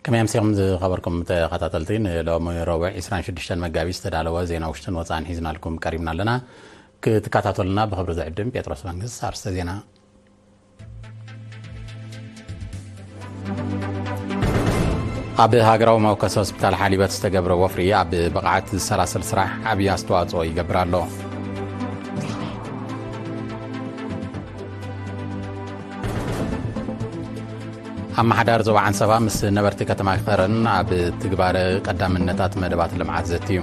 ከመይ ኣምሲኹም ዝኸበርኩም ተኸታተልቲ፣ ንሎሚ ረቡዕ ዕስራን ሽዱሽተን መጋቢት ዝተዳለወ ዜና ውሽጥን ወጻእን ሒዝናልኩም ቀሪብና ኣለና። ክትከታተሉና ብኽብሪ ዝዕድም ጴጥሮስ መንግስት። ኣርስተ ዜና። ኣብ ሃገራዊ መወከሲ ሆስፒታል ሓሊበት ዝተገብረ ወፍሪ ኣብ ብቕዓት ዝሰላሰል ስራሕ ዓብዪ ኣስተዋጽኦ ይገብር ኣሎ። ኣመሓዳሪ ዞባ ዓንሰባ ምስ ነበርቲ ከተማ ከረን ኣብ ትግባረ ቀዳምነታት መደባት ልምዓት ዘትዩ።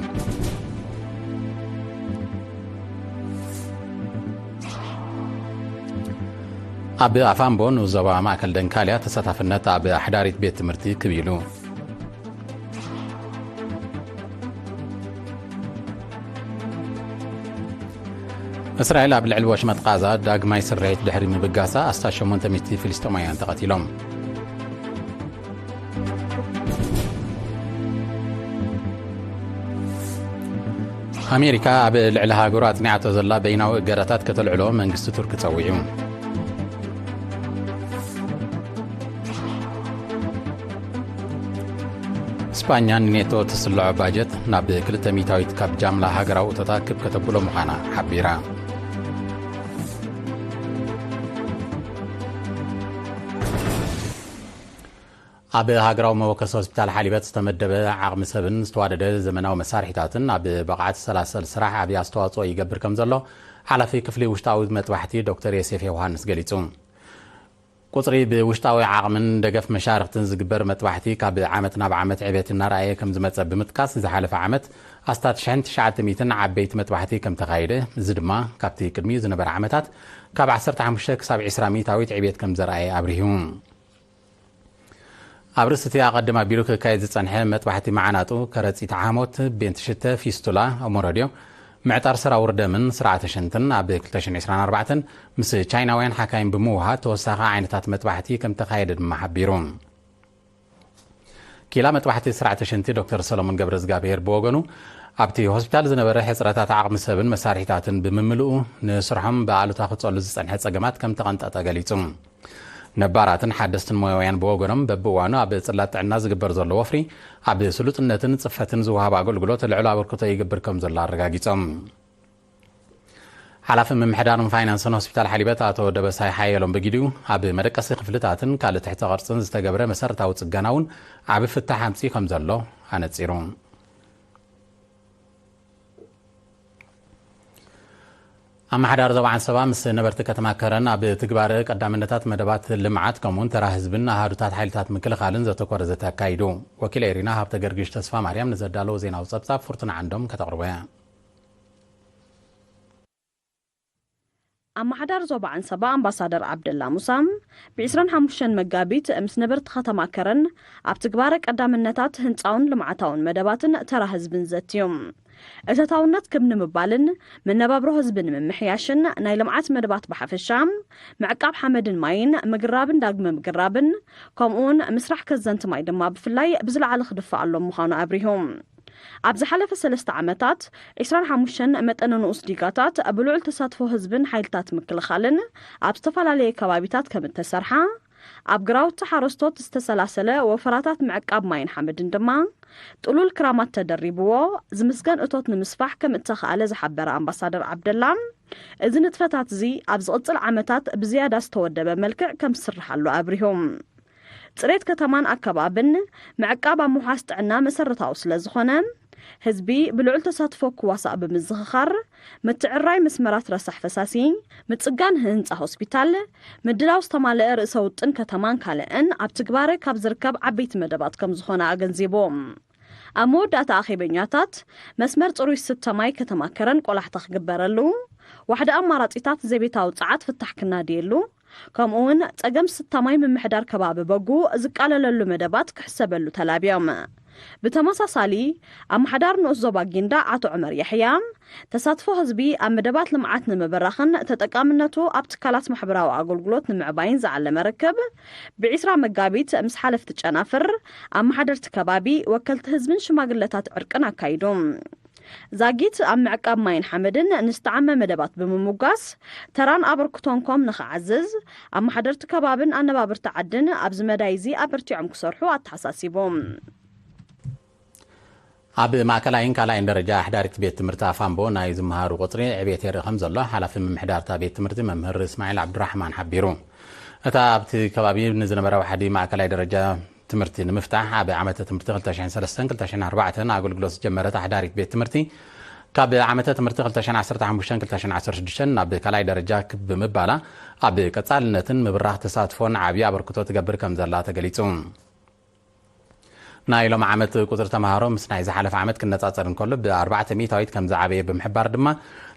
ኣብ ኣፋምቦ ንዞባ ማእከል ደንካልያ ተሳታፍነት ኣብ ሓዳሪት ቤት ትምህርቲ ክብ ኢሉ። እስራኤል ኣብ ልዕሊ ወሽመጥ ቃዛ ዳግማይ ስርሒት ድሕሪ ምብጋሳ ኣስታት ሸሞንተ ሚእቲ ፍልስጤማውያን ተቐቲሎም። ኣሜሪካ ኣብ ልዕሊ ሃገሩ ኣጽኒዓቶ ዘላ በይናዊ እገዳታት ከተልዕሎ መንግስቲ ቱርኪ ጸዊዑ። ስጳኛ ንኔቶ ትስልዖ ባጀት ናብ ክልተ ሚእታዊት ካብ ጃምላ ሃገራዊ እቶታ ክብ ከተብሎ ምዃና ሓቢራ። ኣብ ሃገራዊ መወከሲ ሆስፒታል ሓሊበት ዝተመደበ ዓቕሚ ሰብን ዝተዋደደ ዘመናዊ መሳርሒታትን ኣብ ብቕዓት ሰላሰል ስራሕ ዓብዪ ኣስተዋፅኦ ይገብር ከም ዘሎ ሓላፊ ክፍሊ ውሽጣዊ መጥባሕቲ ዶክተር ዮሴፍ ዮሃንስ ገሊጹ። ቁጽሪ ብውሽጣዊ ዓቕምን ደገፍ መሻርኽትን ዝግበር መጥባሕቲ ካብ ዓመት ናብ ዓመት ዕቤት እናረኣየ ከም ዝመጸ ብምጥቃስ፣ ዝሓለፈ ዓመት ኣስታት ሽሕን ትሽዓተ ሚእትን ዓበይቲ መጥባሕቲ ከም ተኻየደ፣ እዚ ድማ ካብቲ ቅድሚኡ ዝነበረ ዓመታት ካብ ዓሰርተ ሓሙሽተ ክሳብ ዕስራ ሚእታዊት ዕቤት ከም ዘርኣየ ኣብሪሁ። ኣብ ርእሲ እቲ ኣቐድም ኣቢሉ ክካየድ ዝጸንሐ መጥባሕቲ መዓናጡ፣ ከረጺት ሓሞት፣ ቤንት ሽተ፣ ፊስቱላ፣ ኦሞሮድዮ፣ ምዕጣር ሰራውር ደምን ስርዓተ ሽንትን ኣብ ክልተ ሽሕን ዕስራን ኣርባዕተን ምስ ቻይናውያን ሓካይም ብምውሃድ ተወሳኺ ዓይነታት መጥባሕቲ ከም ተኻየደ ድማ ሓቢሩ። ኪላ መጥባሕቲ ስርዓተ ሽንቲ ዶክተር ሰሎሞን ገብረዝጋብሄር ብወገኑ፣ ኣብቲ ሆስፒታል ዝነበረ ሕጽረታት ዓቕሚ ሰብን መሳርሒታትን ብምምልኡ፣ ንስርሖም ብኣሉታ ክጸሉ ዝጸንሐ ጸገማት ከም ተቐንጠጠ ገሊጹ። ነባራትን ሓደስትን ሞያውያን ብወገኖም፣ በብእዋኑ ኣብ ጽላት ጥዕና ዝግበር ዘሎ ወፍሪ፣ ኣብ ስሉጥነትን ጽፈትን ዝወሃብ ኣገልግሎት ልዑል ኣበርክቶ ይገብር ከም ዘሎ ኣረጋጊጾም። ሓላፊ ምምሕዳርን ፋይናንስን ሆስፒታል ሓሊበት ኣቶ ደበሳይ ሓየሎም በጊዲኡ፣ ኣብ መደቀሲ ክፍልታትን ካልእ ትሕተ ቅርጽን ዝተገብረ መሰረታዊ ጽገና እውን ዓቢ ፍታሕ ኣምጺኡ ከም ዘሎ ኣነጺሩ። ኣመሓዳሪ ዞባ ዓንሰባ ምስ ነበርቲ ከተማ ከረን ኣብ ትግባረ ቀዳምነታት መደባት ልምዓት ከምኡውን ተራ ህዝብን ኣሃዱታት ሓይልታት ምክልኻልን ዘተኮረ ዘተ ኣካይዱ። ወኪል ኤሪና ሃብተ ገርግሽ ተስፋ ማርያም ንዘዳለዎ ዜናዊ ጸብጻብ ፍርቱና ዓንዶም ከተቕርቦ እያ። ኣመሓዳሪ ዞባ ዓንሰባ ኣምባሳደር ዓብደላ ሙሳ፣ ብ ዕስራን ሓሙሽተን መጋቢት ምስ ነበርቲ ከተማ ከረን ኣብ ትግባረ ቀዳምነታት ህንጻውን ልምዓታውን መደባትን ተራ ህዝብን ዘትዮም። እተታውነት ክብ ንምባልን መነባብሮ ህዝቢ ንምምሕያሽን ናይ ልምዓት መደባት ብሓፈሻ፣ ምዕቃብ ሓመድን ማይን፣ ምግራብን ዳግመ ምግራብን፣ ከምኡውን ምስራሕ ከዘንቲ ማይ ድማ ብፍላይ ብዝለዓለ ክድፋኣሎም ምዃኑ ኣብሪሁ። ኣብ ዝሓለፈ ሰለስተ ዓመታት፣ ዕስራን ሓሙሽተን መጠነ ንኡስ ዲጋታት ብልዑል ተሳትፎ ህዝብን ሓይልታት ምክልኻልን ኣብ ዝተፈላለየ ከባቢታት ከም እተሰርሓ፣ ኣብ ግራውቲ ሓረስቶት ዝተሰላሰለ ወፈራታት ምዕቃብ ማይን ሓመድን ድማ፣ ጥሉል ክራማት ተደሪብዎ፣ ዝምስገን እቶት ንምስፋሕ ከም እተኻእለ ዝሓበረ ኣምባሳደር ዓብደላ፣ እዚ ንጥፈታት እዚ ኣብ ዝቕጽል ዓመታት ብዝያዳ ዝተወደበ መልክዕ ከም ዝስርሓሉ ኣብሪሁ። ጽሬት ከተማን ኣከባብን ምዕቃብ ኣብ ምውሓስ ጥዕና መሰረታዊ ስለ ዝኾነ፣ ህዝቢ ብልዑል ተሳትፎ ክዋሳእ ብምዝኽኻር፣ ምትዕራይ መስመራት ረሳሕ ፈሳሲ፣ ምጽጋን ህንጻ ሆስፒታል፣ ምድላው ዝተማልአ ርእሰ ውጥን ከተማን ካልእን ኣብ ትግባረ ካብ ዝርከብ ዓበይቲ መደባት ከም ዝኾነ ኣገንዚቡ። ኣብ መወዳእታ ኣኼበኛታት፣ መስመር ጽሩይ ዝስተ ማይ ከተማ ከረን ቆላሕታ ክግበረሉ፣ ዋሕዲ ኣማራጺታት ዘቤታዊ ጸዓት ፍታሕ ክናድየሉ፣ ከምኡውን ጸገም ዝስተ ማይ ምምሕዳር ከባቢ በጉ ዝቃለለሉ መደባት ክሕሰበሉ ተላብዮም። ብተመሳሳሊ፣ ኣመሓዳሪ ንኡስ ዞባ ጊንዳዕ ኣቶ ዑመር ያሕያ፣ ተሳትፎ ህዝቢ ኣብ መደባት ልምዓት ንምብራኽን ተጠቃምነቱ ኣብ ትካላት ማሕበራዊ ኣገልግሎት ንምዕባይን ዝዓለመ ርክብ፣ ብ20 መጋቢት ምስ ሓለፍቲ ጨናፍር፣ ኣመሓደርቲ ከባቢ፣ ወከልቲ ህዝብን ሽማግለታት ዕርቅን ኣካይዱ። ዛጊት ኣብ ምዕቃብ ማይን ሓመድን ንዝተዓመ መደባት ብምምጓስ፣ ተራን ኣበርክቶን ኮም ንኽዓዝዝ፣ ኣመሓደርቲ ከባብን ኣነባብርቲ ዓድን ኣብዚ መዳይ እዚ ኣበርቲዖም ክሰርሑ ኣተሓሳሲቡ። ኣብ ማእከላይን ካልኣይን ደረጃ ኣሕዳሪት ቤት ትምህርቲ ኣፋምቦ ናይ ዝመሃሩ ቁጽሪ ዕቤት የርኢ ከም ዘሎ ሓላፊ ምምሕዳርታ ቤት ትምህርቲ መምህር እስማዒል ዓብዱራሕማን ሓቢሩ። እታ ኣብቲ ከባቢ ንዝነበረ ዋሕዲ ማእከላይ ደረጃ ትምህርቲ ንምፍታሕ ኣብ ዓመተ ትምህርቲ ክልተ ሽሕን ሰለስተን ክልተ ሽሕን ኣርባዕተን ኣገልግሎት ዝጀመረት ኣሕዳሪት ቤት ትምህርቲ ካብ ዓመተ ትምህርቲ ክልተ ሽሕን ዓሰርተ ሓሙሽተን ክልተ ሽሕን ዓሰርተ ሽዱሽተን ናብ ካልኣይ ደረጃ ክብ ብምባላ ኣብ ቀጻልነትን ምብራኽ ተሳትፎን ዓብዪ ኣበርክቶ ትገብር ከም ዘላ ተገሊጹ። ናይ ሎም ዓመት ቁጽሪ ተምሃሮ ምስ ናይ ዝሓለፈ ዓመት ክነጻጸር እንከሎ ብ4 ሚእታዊት ከም ዝዓበየ ብምሕባር ድማ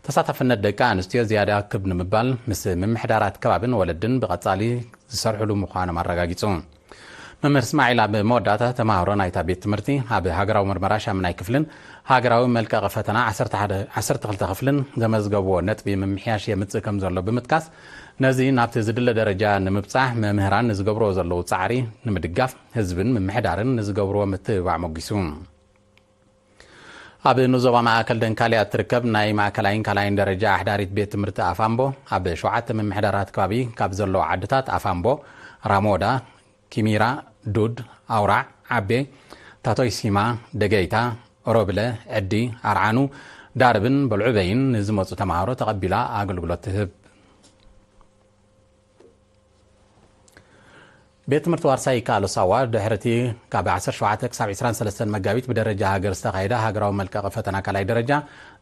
ተሳታፍነት ደቂ ኣንስትዮ ዝያዳ ክብ ንምባል ምስ ምምሕዳራት ከባብን ወለድን ብቐጻሊ ዝሰርሕሉ ምዃኖም ኣረጋጊጹ። መምህር እስማዒል ኣብ መወዳእታ ተምሃሮ ናይታ ቤት ትምህርቲ ኣብ ሃገራዊ ምርመራ ሻምናይ ክፍልን ሃገራዊ መልቀቒ ፈተና ዓሰርተ ሓደ ዓሰርተ ክልተ ክፍልን ዘመዝገብዎ ነጥቢ ምምሕያሽ የምጽእ ከም ዘሎ ብምጥቃስ ነዚ ናብቲ ዝድለ ደረጃ ንምብጻሕ መምህራን ንዝገብርዎ ዘለዉ ጻዕሪ ንምድጋፍ ህዝብን ምምሕዳርን ንዝገብርዎ ምትብባዕ ሞጊሱ። ኣብ ንዞባ ማእከል ደንካልያ እትርከብ ናይ ማእከላይን ካልኣይን ደረጃ ኣሕዳሪት ቤት ትምህርቲ ኣፋምቦ ኣብ ሸውዓተ ምምሕዳራት ከባቢ ካብ ዘለዉ ዓድታት ኣፋምቦ፣ ራሞዳ፣ ኪሚራ፣ ዱድ፣ ኣውራዕ፣ ዓቤ፣ ታቶይሲማ፣ ደገይታ፣ ኦሮብለ፣ ዕዲ፣ ኣርዓኑ፣ ዳርብን በልዑበይን ንዝመፁ ተምሃሮ ተቐቢላ ኣገልግሎት ትህብ። ቤት ትምህርቲ ዋርሳይ ይከኣሎ ሳዋ ድሕርቲ ካብ ዓሰርተ ሸውዓተ ክሳብ ዕስራን ሰለስተን መጋቢት ብደረጃ ሃገር ዝተኻየደ ሃገራዊ መልቀቒ ፈተና ካልኣይ ደረጃ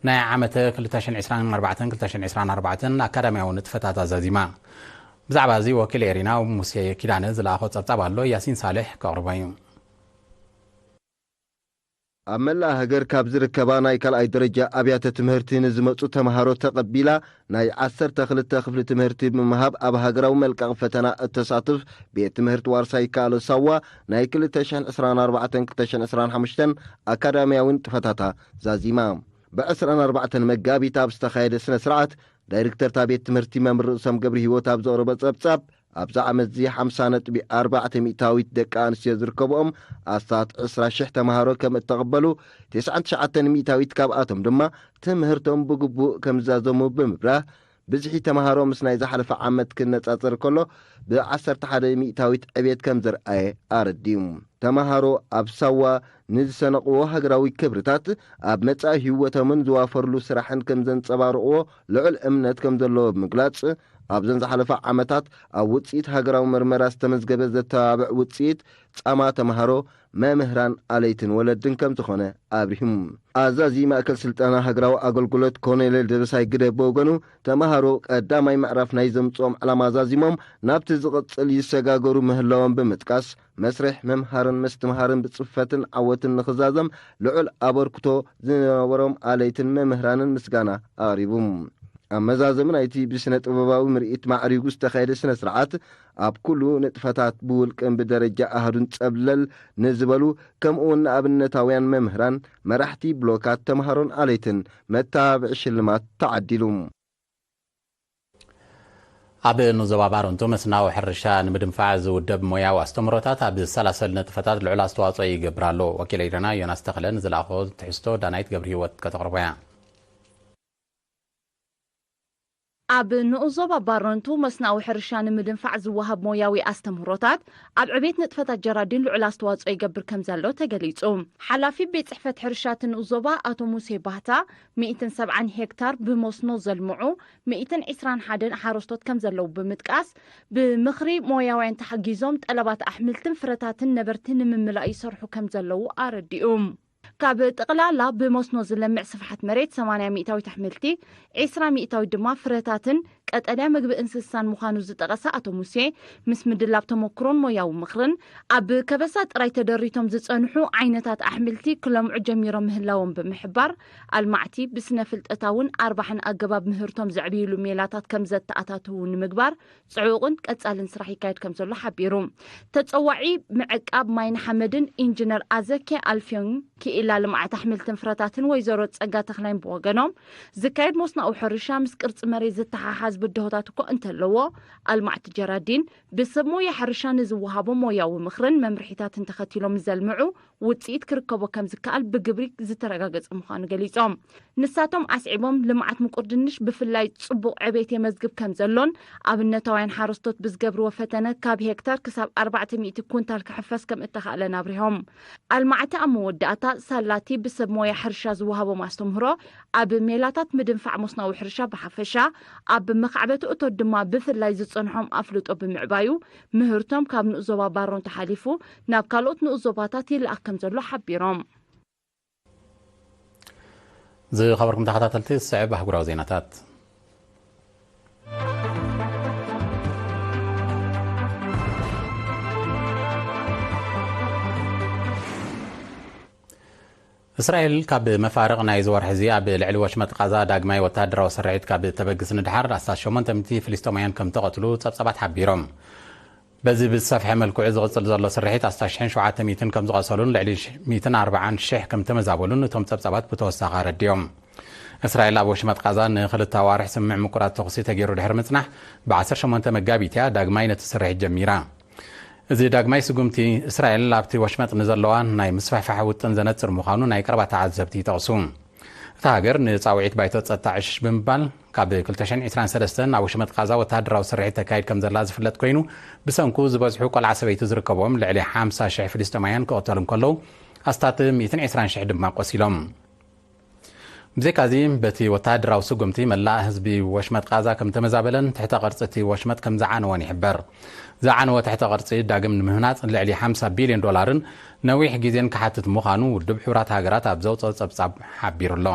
ናይ ዓመተ ክልተ ሽሕን ዕስራን ኣርባዕተን ክልተ ሽሕን ዕስራን ኣርባዕተን ኣካዳሚያዊ ንጥፈታት ኣዛዚማ። ብዛዕባ እዚ ወኪል ኤሪና ሙሴ ኪዳነ ዝለኣኾ ጸብጻብ ኣሎ፣ ያሲን ሳልሕ ከቕርቦ እዩ። ኣብ መላእ ሃገር ካብ ዝርከባ ናይ ካልኣይ ደረጃ ኣብያተ ትምህርቲ ንዝመጹ ተምሃሮ ተቐቢላ ናይ ዓሰርተ ክልተ ክፍሊ ትምህርቲ ብምሃብ ኣብ ሃገራዊ መልቀቕ ፈተና እተሳትፍ ቤት ትምህርቲ ዋርሳይ ይከኣሎ ሳዋ ናይ ክልተ ሽሕን ዕስራን ኣርባዕተን ክልተ ሽሕን ዕስራን ሓሙሽተን ኣካዳሚያዊ ንጥፈታታ ዛዚማ። ብ24 መጋቢት ኣብ ዝተኻየደ ስነ ስርዓት ዳይሬክተር እታ ቤት ትምህርቲ መምህር ርእሶም ገብረ ህይወት ኣብ ዘቕረቦ ጸብጻብ፣ ኣብዚ ዓመት እዚ ሓምሳ ነጥቢ ኣርባዕተ ሚእታዊት ደቂ ኣንስትዮ ዝርከብኦም ኣስታት ዕስራ ሽሕ ተምሃሮ ከም እተቐበሉ፣ ተስዓን ትሽዓተን ሚእታዊት ካብኣቶም ድማ ትምህርቶም ብግቡእ ከም ዝዛዘሙ ብምብራህ፣ ብዝሒ ተምሃሮ ምስ ናይ ዝሓለፈ ዓመት ክነጻጸር ከሎ ብ ዓሰርተ ሓደ ሚእታዊት ዕቤት ከም ዘርኣየ ኣረዲኡ። ተምሃሮ ኣብ ሳዋ ንዝሰነቕዎ ሃገራዊ ክብርታት ኣብ መጻኢ ህይወቶምን ዝዋፈርሉ ስራሕን ከም ዘንጸባርቕዎ ልዑል እምነት ከም ዘለዎ ብምግላጽ፣ ኣብዘን ዝሓለፋ ዓመታት ኣብ ውጽኢት ሃገራዊ መርመራ ዝተመዝገበ ዘተባብዕ ውጽኢት ጻማ ተምሃሮ፣ መምህራን፣ ኣለይትን ወለድን ከም ዝኾነ ኣብሪሁ። ኣዛዚ ማእከል ስልጠና ሃገራዊ ኣገልግሎት ኮሎኔል ደበሳይ ግደ ብወገኑ፣ ተምሃሮ ቀዳማይ ምዕራፍ ናይ ዘምጽኦም ዕላማ ዛዚሞም ናብቲ ዝቕጽል ይሰጋገሩ ምህላዎም ብምጥቃስ፣ መስርሕ ምምሃርን ምስትምሃርን ብጽፈትን ዓወትን ንኽዛዘም ልዑል ኣበርክቶ ዝነበሮም ኣለይትን መምህራንን ምስጋና ኣቕሪቡ። ኣብ መዛዘሚ ናይቲ ብስነ ጥበባዊ ምርኢት ማዕሪጉ ዝተኻየደ ስነ ስርዓት፣ ኣብ ኩሉ ንጥፈታት ብውልቅን ብደረጃ ኣሃዱን ጸብለል ንዝበሉ፣ ከምኡውን ንኣብነታውያን መምህራን፣ መራሕቲ ብሎካት፣ ተምሃሮን ኣለይትን መተባብዒ ሽልማት ተዓዲሉ። ኣብ ኑዞባ ባረንቱ መስናዊ ሕርሻ ንምድንፋዕ ዝውደብ ሞያዊ ኣስተምህሮታት ኣብ ዝሰላሰል ንጥፈታት ልዑል ኣስተዋጽኦ ይገብር ኣሎ። ወኪል ኤረና ዮናስ ተኽለ ንዝለኣኾ ትሕዝቶ ዳናይት ገብረ ህይወት ከተቕርቦ እያ። ኣብ ንኡስ ዞባ ባረንቱ መስናዊ ሕርሻ ንምድንፋዕ ዝወሃብ ሞያዊ ኣስተምህሮታት ኣብ ዕቤት ንጥፈታት ጀራዲን ልዑል ኣስተዋጽኦ ይገብር ከም ዘሎ ተገሊጹ። ሓላፊ ቤት ጽሕፈት ሕርሻ እቲ ንኡስ ዞባ ኣቶ ሙሴ ባህታ፣ ሚእትን ሰብዓን ሄክታር ብመስኖ ዘልምዑ ሚእትን ዕስራን ሓደን ሓረስቶት ከም ዘለዉ ብምጥቃስ፣ ብምኽሪ ሞያውያን ተሓጊዞም ጠለባት ኣሕምልትን ፍረታትን ነበርቲ ንምምላእ ይሰርሑ ከም ዘለዉ ኣረዲኡ። ካብ ጠቕላላ ብመስኖ ዝለምዕ ስፍሓት መሬት ሰማንያ ሚእታዊት ኣሕምልቲ፣ ዒስራ ሚእታዊት ድማ ፍረታትን ቀጠልያ ምግቢ እንስሳን ምዃኑ ዝጠቐሰ ኣቶ ሙሴ፣ ምስ ምድላብ ተመክሮን ሞያዊ ምኽርን፣ ኣብ ከበሳ ጥራይ ተደሪቶም ዝጸንሑ ዓይነታት ኣሕምልቲ ክለምዑ ጀሚሮም ምህላዎም ብምሕባር፣ ኣልማዕቲ ብስነ ፍልጠታውን ኣርባሕን ኣገባብ ምህርቶም ዘዕብይሉ ሜላታት ከም ዘተኣታትዉ ንምግባር ጽዑቕን ቀጻልን ስራሕ ይካየድ ከም ዘሎ ሓቢሩ። ተጸዋዒ ምዕቃብ ማይን ሓመድን ኢንጂነር ኣዘኬ ኣልፊዮን ክኢላ ልምዓት ኣሕምልትን ፍረታትን ወይዘሮ ጸጋ ተኽላይን ብወገኖም፣ ዝካየድ መስኖኣዊ ሕርሻ ምስ ቅርጺ መሬት ዝተሓሓዝ ብድሆታት እኮ እንተለዎ፣ ኣልማዕቲ ጀራዲን ብሰብ ሞያ ሕርሻ ንዝወሃቦ ሞያዊ ምኽርን መምርሒታትን ተኸቲሎም ዘልምዑ ውጽኢት ክርከቦ ከም ዝከኣል ብግብሪ ዝተረጋገጸ ምዃኑ ገሊጾም። ንሳቶም ኣስዒቦም፣ ልምዓት ምቁር ድንሽ ብፍላይ ጽቡቕ ዕቤት የመዝግብ ከም ዘሎን፣ ኣብነታውያን ሓረስቶት ብዝገብርዎ ፈተነ ካብ ሄክታር ክሳብ ኣርባዕተ ሚእቲ ኩንታል ክሕፈስ ከም እተኻእለን ኣብሪሆም። ኣልማዕቲ ኣብ መወዳእታ ሳላቲ ብሰብ ሞያ ሕርሻ ዝወሃቦም ኣስተምህሮ፣ ኣብ ሜላታት ምድንፋዕ መስኖዊ ሕርሻ ብሓፈሻ፣ ኣብ መኻዕበቲ እቶት ድማ ብፍላይ ዝጸንሖም ኣፍልጦ ብምዕባዩ፣ ምህርቶም ካብ ንኡስ ዞባ ባሮን ተሓሊፉ ናብ ካልኦት ንኡስ ዞባታት ይለኣኽ ከም ዘሎ ሓቢሮም። ዝኸበርኩም ተኸታተልቲ፣ ዝስዕብ ኣህጉራዊ ዜናታት። እስራኤል ካብ መፋርቕ ናይዚ ወርሒ እዚ ኣብ ልዕሊ ወሽመጥ ቃዛ ዳግማይ ወተሃደራዊ ስርሒት ካብ ተበግስ ንድሓር ኣስታት ሸሞንተ ሚእቲ ፍልስጤማውያን ከም ተቐትሉ ጸብጻባት ሓቢሮም። በዚ ብዝሰፍሐ መልክዑ ዝቕጽል ዘሎ ስርሒት ኣስታት ሽሕን ሸውዓተ ሚእትን ከም ዝቐሰሉን ልዕሊ ሚእትን ኣርባዓን ሽሕ ከም ተመዛበሉን እቶም ጸብጻባት ብተወሳኺ ኣረዲኦም። እስራኤል ኣብ ወሽመጥ ቃዛ ንኽልተ ኣዋርሕ ስምምዕ ምቁራጽ ተኹሲ ተገይሩ ድሕሪ ምጽናሕ፣ ብ ዓሰርተ ሸሞንተ መጋቢት እያ ዳግማይ ነቲ ስርሒት ጀሚራ። እዚ ዳግማይ ስጉምቲ፣ እስራኤል ኣብቲ ወሽመጥ ንዘለዋ ናይ ምስፍሕፋሕ ውጥን ዘነጽር ምዃኑ ናይ ቀረባ ተዓዘብቲ ይጠቕሱ። እታ ሃገር ንጻውዒት ባይቶ ጸጥታ ዕሽሽ ብምባል፣ ካብ ክልተ ሽሕን ዕስራን ሰለስተን ኣብ ወሽመጥ ቃዛ ወተሃደራዊ ስርሒት ተካይድ ከም ዘላ ዝፍለጥ ኮይኑ፣ ብሰንኩ ዝበዝሑ ቆልዓ ሰበይቲ ዝርከብዎም ልዕሊ ሓምሳ ሽሕ ፍልስጤማውያን ክቕተሉ እንከለዉ፣ ኣስታት ሚእትን ዕስራን ሽሕ ድማ ቆሲሎም። ብዘይካዚ፣ በቲ ወተሃደራዊ ስጉምቲ መላእ ህዝቢ ወሽመጥ ቃዛ ከም ተመዛበለን ትሕተ ቅርጺ እቲ ወሽመጥ ከም ዝዓነወን ይሕበር። ዝዓነወ ትሕተ ቅርጺ ዳግም ንምህናጽ ልዕሊ ሓምሳ ቢልዮን ዶላርን ነዊሕ ግዜን ክሓትት ምዃኑ ውድብ ሕቡራት ሃገራት ኣብ ዘውጽኦ ጸብጻብ ሓቢሩ ኣሎ።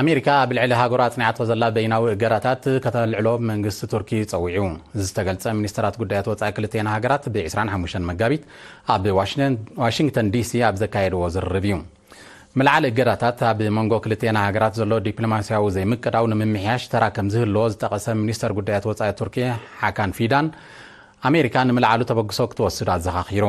ኣሜሪካ ኣብ ልዕሊ ሃገሩ ኣጽኒዓቶ ዘላ በይናዊ እገዳታት ከተልዕሎ መንግስቲ ቱርኪ ጸዊዑ። እዚ ዝተገልጸ ሚኒስተራት ጉዳያት ወጻኢ ክልቲኤን ሃገራት ብ ዕስራን ሓሙሽተን መጋቢት ኣብ ዋሽንግተን፣ ዋሽንግተን ዲሲ ኣብ ዘካየድዎ ዝርርብ እዩ። ምልዓል እገዳታት ኣብ መንጎ ክልቲኤን ሃገራት ዘሎ ዲፕሎማስያዊ ዘይምቅዳው ንምምሕያሽ ተራ ከም ዝህልዎ ዝጠቐሰ ሚኒስተር ጉዳያት ወጻኢ ቱርኪ ሓካን ፊዳን፣ ኣሜሪካ ንምልዓሉ ተበግሶ ክትወስድ ኣዘኻኺሩ።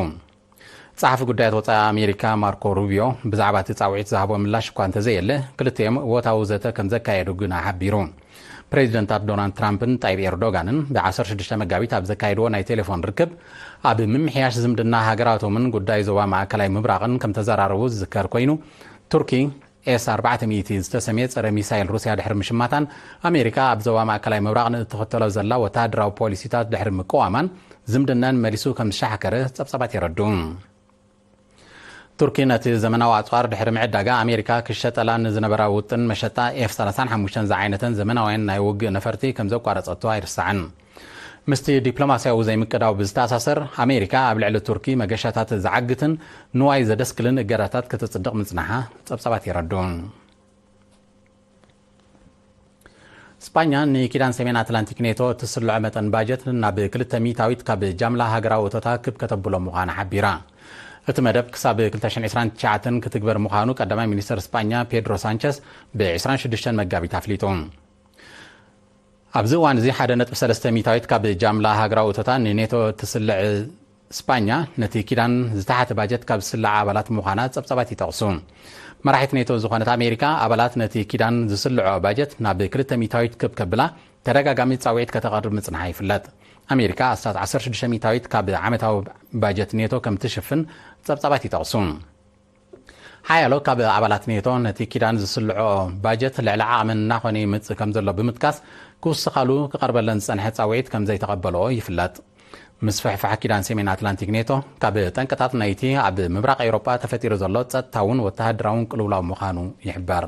ጸሓፊ ጉዳያት ወጻኢ ኣሜሪካ ማርኮ ሩቢዮ ብዛዕባ እቲ ጻውዒት ዝሃቦ ምላሽ እኳ እንተዘየለ፣ ክልቲኦም እወታዊ ዘተ ከም ዘካየዱ ግና ሓቢሩ። ፕሬዚደንታት ዶናልድ ትራምፕን ጣይብ ኤርዶጋንን ብ ዓሰርተ ሽዱሽተ መጋቢት ኣብ ዘካየድዎ ናይ ቴሌፎን ርክብ፣ ኣብ ምምሕያሽ ዝምድና ሃገራቶምን ጉዳይ ዞባ ማእከላይ ምብራቕን ከም ተዘራረቡ ዝዝከር ኮይኑ፣ ቱርኪ ኤስ ኣርባዕተ ሚእቲ ዝተሰምየ ጸረ ሚሳይል ሩስያ ድሕሪ ምሽማታን፣ ኣሜሪካ ኣብ ዞባ ማእከላይ ምብራቕ ንእትኽተሎ ዘላ ወተሃደራዊ ፖሊሲታት ድሕሪ ምቅዋማን፣ ዝምድናን መሊሱ ከም ዝሻሕከረ ጸብጻባት የረድኡ። ቱርኪ ነቲ ዘመናዊ ኣጽዋር ድሕሪ ምዕዳጋ፣ ኣሜሪካ ክሸጠላ ንዝነበራ ውጥን መሸጣ ኤፍ ሰላሳን ሓሙሽተን ዝዓይነተን ዘመናውያን ናይ ውግእ ነፈርቲ ከም ዘቋረጸቶ ኣይርሳዕን። ምስቲ ዲፕሎማስያዊ ዘይምቅዳው ብዝተኣሳሰር፣ ኣሜሪካ ኣብ ልዕሊ ቱርኪ መገሻታት ዝዓግትን ንዋይ ዘደስክልን እገዳታት ከተጽድቕ ምጽናሓ ጸብጻባት የረድኡ። ስጳኛ ንኪዳን ሰሜን ኣትላንቲክ ኔቶ እትስልዖ መጠን ባጀት ናብ ክልተ ሚእታዊት ካብ ጃምላ ሃገራዊ እቶታ ክብ ከተብሎ ምዃና ሓቢራ። እቲ መደብ ክሳብ ክልተ ሽሕን ዕስራን ትሽዓተን ክትግበር ምዃኑ ቀዳማይ ሚኒስተር ስጳኛ ፔድሮ ሳንቸስ ብ ዕስራን ሽዱሽተን መጋቢት ኣፍሊጡ። ኣብዚ እዋን እዚ ሓደ ነጥቢ ሰለስተ ሚእታዊት ካብ ጃምላ ሃገራዊ እቶታ ንኔቶ እትስልዕ ስጳኛ፣ ነቲ ኪዳን ዝተሓተ ባጀት ካብ ዝስልዓ ኣባላት ምዃና ጸብጻባት ይጠቕሱ። መራሒት ኔቶ ዝኾነት ኣሜሪካ፣ ኣባላት ነቲ ኪዳን ዝስልዖ ባጀት ናብ ክልተ ሚእታዊት ክብ ከብላ ተደጋጋሚ ጻውዒት ከተቕርብ ምጽንሓ ይፍለጥ። ኣሜሪካ ኣስታት ዓሰርተ ሽዱሽተ ሚእታዊት ካብ ዓመታዊ ባጀት ኔቶ ከም ትሽፍን ጸብጻባት ይጠቕሱ። ሓያሎ ካብ ኣባላት ኔቶ ነቲ ኪዳን ዝስልዖ ባጀት ልዕሊ ዓቕመን እናኾነ ይመጽእ ከም ዘሎ ብምጥቃስ፣ ክውስኻሉ ክቐርበለን ዝጸንሐ ጻውዒት ከም ዘይተቐበልኦ ይፍለጥ። ምስፍሕፋሕ ኪዳን ሰሜን ኣትላንቲክ ኔቶ፣ ካብ ጠንቅታት ናይቲ ኣብ ምብራቕ ኤውሮጳ ተፈጢሩ ዘሎ ጸጥታውን ወተሃደራውን ቅልውላው ምዃኑ ይሕበር።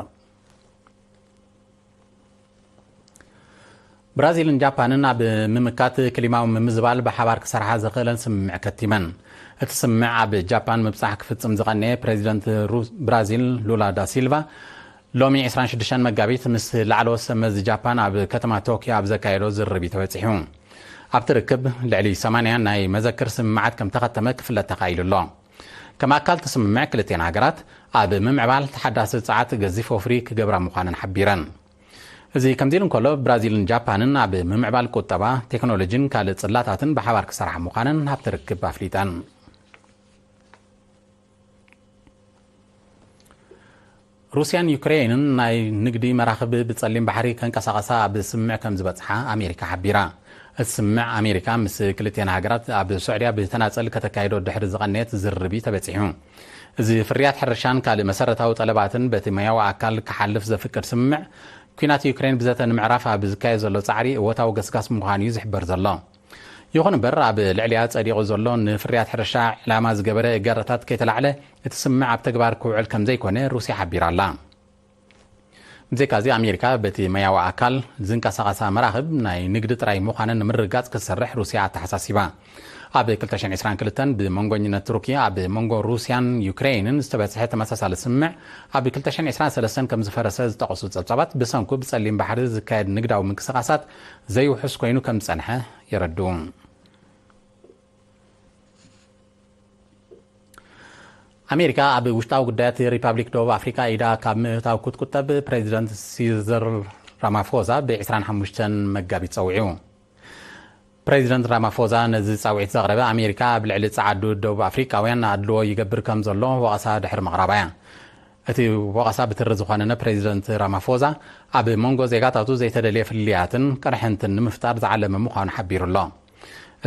ብራዚልን ጃፓንን ኣብ ምምካት ክሊማዊ ምምዝባል ብሓባር ክሰርሓ ዘኽእለን ስምምዕ ከቲመን። እቲ ስምምዕ ኣብ ጃፓን ምብጻሕ ክፍጽም ዝቐነየ ፕሬዚደንት ሩ-፣ ብራዚል ሉላ ዳ ሲልቫ ሎሚ ዕስራን ሽዱሽተን መጋቢት ምስ ላዕለዎት ሰብ መዚ ጃፓን ኣብ ከተማ ቶኪዮ ኣብ ዘካየዶ ዝርርብ እዩ ተበጺሑ። ኣብቲ ርክብ ልዕሊ ሰማንያ ናይ መዘክር ስምምዓት ከም ተኸተመ ክፍለጥ ተኻኢሉ ኣሎ። ከም ኣካል እቲ ስምምዕ ክልቲኣን ሃገራት ኣብ ምምዕባል ተሓዳሲ ጸዓት ገዚፍ ወፍሪ ክገብራ ምዃነን ሓቢረን። እዚ ከምዚ ኢሉ እንከሎ፣ ብራዚልን ጃፓንን ኣብ ምምዕባል ቁጠባ፣ ቴክኖሎጂን ካልእ ጽላታትን ብሓባር ክሰርሓ ምዃነን ኣብቲ ርክብ ኣፍሊጠን። ሩስያን ዩክሬንን ናይ ንግዲ መራኽብ ብጸሊም ባሕሪ ከንቀሳቐሳ ኣብ ስምምዕ ከም ዝበጽሓ ኣሜሪካ ሓቢራ። እቲ ስምምዕ ኣሜሪካ ምስ ክልቲኣን ሃገራት ኣብ ስዑድያ ብተናጸል ከተካይዶ ድሕሪ ዝቐነየት ዝርርብ እዩ ተበጺሑ። እዚ ፍርያት ሕርሻን ካልእ መሰረታዊ ጠለባትን በቲ ሞያዊ ኣካል ክሓልፍ ዘፍቅድ ስምምዕ፣ ኲናት ዩክሬን ብዘተ ንምዕራፍ ኣብ ዝካየድ ዘሎ ጻዕሪ እወታዊ ገስጋስ ምዃኑ እዩ ዝሕበር ዘሎ። ይኹን እምበር፣ ኣብ ልዕሊኣ ጸዲቑ ዘሎ ንፍርያት ሕርሻ ዕላማ ዝገበረ እገዳታት ከይተላዕለ እቲ ስምምዕ ኣብ ተግባር ክውዕል ከም ዘይኮነ ሩስያ ሓቢራ ኣላ። ብዘይካዚ፣ ኣሜሪካ በቲ ሞያዊ ኣካል ዝንቀሳቐሳ መራኽብ ናይ ንግዲ ጥራይ ምዃነን ንምርግጋጽ ክትሰርሕ ሩስያ ኣተሓሳሲባ። ኣብ ክልተ ሽሕን ዕስራን ክልተን ብመንጎኝነት ቱርኪ ኣብ መንጎ ሩስያን ዩክሬንን ዝተበጽሐ ተመሳሳሊ ስምምዕ ኣብ ክልተ ሽሕን ዕስራን ሰለስተን ከም ዝፈረሰ ዝጠቐሱ ጸብጻባት፣ ብሰንኩ ብጸሊም ባሕሪ ዝካየድ ንግዳዊ ምንቅስቓሳት ዘይውሑስ ኮይኑ ከም ዝጸንሐ የረድኡ። ኣሜሪካ ኣብ ውሽጣዊ ጉዳያት ሪፓብሊክ ደቡብ ኣፍሪካ ኢዳ ካብ ምእታው ክትቁጠብ ፕሬዚደንት ሲዘር ራማፎዛ ብ ዕስራን ሓሙሽተን መጋቢት ጸዊዑ። ፕሬዚደንት ራማፎዛ ነዚ ጻውዒት ዘቕረበ፣ ኣሜሪካ ኣብ ልዕሊ ጸዓዱ ደቡብ ኣፍሪቃውያን ኣድልዎ ይገብር ከም ዘሎ ወቐሳ ድሕሪ ምቕራባ እያ። እቲ ወቐሳ ብትሪ ዝኾነነ ፕሬዚደንት ራማፎዛ፣ ኣብ መንጎ ዜጋታቱ ዘይተደልየ ፍልልያትን ቅርሕንትን ንምፍጣር ዝዓለመ ምዃኑ ሓቢሩ ኣሎ።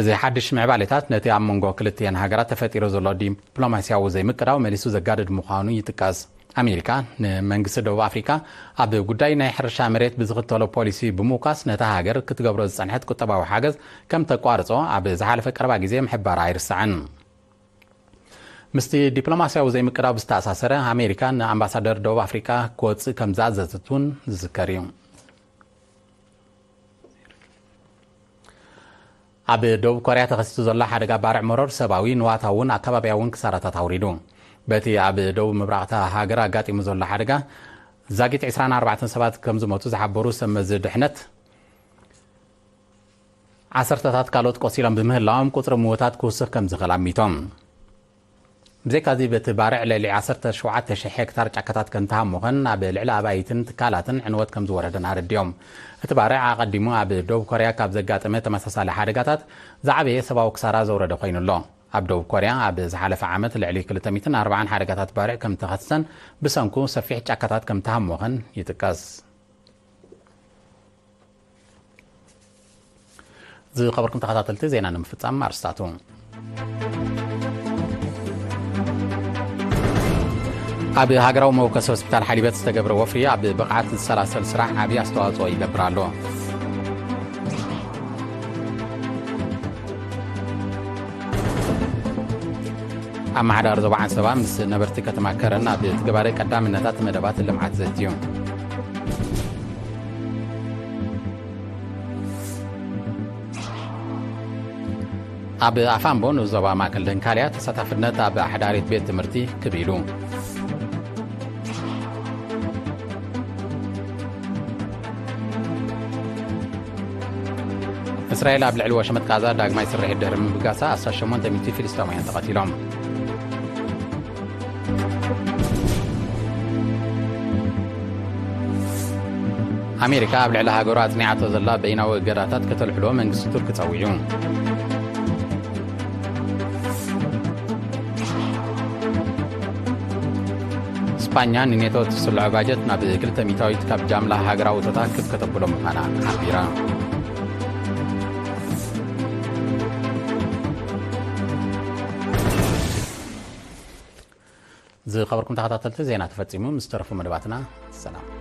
እዚ ሓድሽ ምዕባሌታት ነቲ ኣብ መንጎ ክልቲአን ሃገራት ተፈጢሩ ዘሎ ዲፕሎማስያዊ ዘይምቅዳው መሊሱ ዘጋድድ ምዃኑ ይጥቀስ። ኣሜሪካ ንመንግስቲ ደቡብ ኣፍሪካ ኣብ ጉዳይ ናይ ሕርሻ መሬት ብዝኽተሎ ፖሊሲ ብምውካስ ነታ ሃገር ክትገብሮ ዝጸንሐት ቁጠባዊ ሓገዝ ከም ተቋርጾ ኣብ ዝሓለፈ ቀረባ ግዜ ምሕባራ ኣይርሳዕን። ምስቲ ዲፕሎማስያዊ ዘይምቅዳው ብዝተኣሳሰረ፣ ኣሜሪካ ንኣምባሳደር ደቡብ ኣፍሪካ ክወጽእ ከም ዝኣዘዘት እውን ዝዝከር እዩ። ኣብ ደቡብ ኮርያ ተኸሲቱ ዘሎ ሓደጋ ባርዕ መሮር ሰብኣዊ፣ ንዋታውን ኣከባብያውን ክሳራታት ኣውሪዱ። በቲ ኣብ ደቡብ ምብራቕታ ሃገር ኣጋጢሙ ዘሎ ሓደጋ ዛጊት ዕስራን ኣርባዕተን ሰባት ከም ዝሞቱ ዝሓበሩ ሰብ መዚ ድሕነት፣ ዓሰርተታት ካልኦት ቆሲሎም ብምህላዎም ቁጽሪ ምውታት ክውስኽ ከም ዝኽእል ኣሚቶም። ብዘይካዚ በቲ ባርዕ ልዕሊ ዓሰርተ ሸውዓተ ሽሕ ሄክታር ጫካታት ከም ተሃሞኸን ኣብ ልዕሊ ኣባይትን ትካላትን ዕንወት ከም ዝወረደን ኣረዲኦም። እቲ ባርዕ ኣቐዲሙ ኣብ ደቡብ ኮርያ ካብ ዘጋጠመ ተመሳሳሊ ሓደጋታት ዝዓበየ ሰብኣዊ ክሳራ ዘውረደ ኮይኑ ኣሎ። ኣብ ደቡብ ኮርያ ኣብ ዝሓለፈ ዓመት ልዕሊ ክልተ ሚእትን ኣርባዓን ሓደጋታት ባርዕ ከም ተኸሰተን ብሰንኩ ሰፊሕ ጫካታት ከም ተሃሞኸን ይጥቀስ። ዝኸበርኩም ተኸታተልቲ፣ ዜና ንምፍጻም ኣርስታቱ። ኣብ ሃገራዊ መወከሲ ሆስፒታል ሓሊበት ዝተገብረ ወፍሪ ኣብ ብቕዓት ዝሰላሰል ስራሕ ዓብዪ ኣስተዋጽኦ ይገብር ኣሎ። ኣመሓዳሪ ዞባ ዓንሰባ ምስ ነበርቲ ከተማ ከረን ኣብ ትግባረ ቀዳምነታት መደባት ልምዓት ዘትዩ። ኣብ ኣፋምቦ ንዞባ ማእከል ደንካልያ ተሳታፍነት ኣብ ኣሕዳሪት ቤት ትምህርቲ ክብ ኢሉ። እስራኤል ኣብ ልዕሊ ወሸመጥ ጋዛ ዳግማይ ስርሒት ድሕሪ ምብጋሳ ኣስታት ሸሞንተ ሚእቲ ፍልስጤማውያን ተቐቲሎም። ኣሜሪካ ኣብ ልዕሊ ሃገሩ ኣጽኒዓቶ ዘላ በይናዊ እገዳታት ከተልዕሎ መንግስቲ ቱርኪ ጸዊዑ። ስፓኛ ንኔቶ እትስልዖ ባጀት ናብ ክልተ ሚእታዊት ካብ ጃምላ ሃገራዊ እቶታ ክብ ከተብሎ ምዃና ሓቢራ። ዝኸበርኩም ተኸታተልቲ፣ ዜና ተፈጺሙ። ምስ ተረፉ መደባትና ሰላም።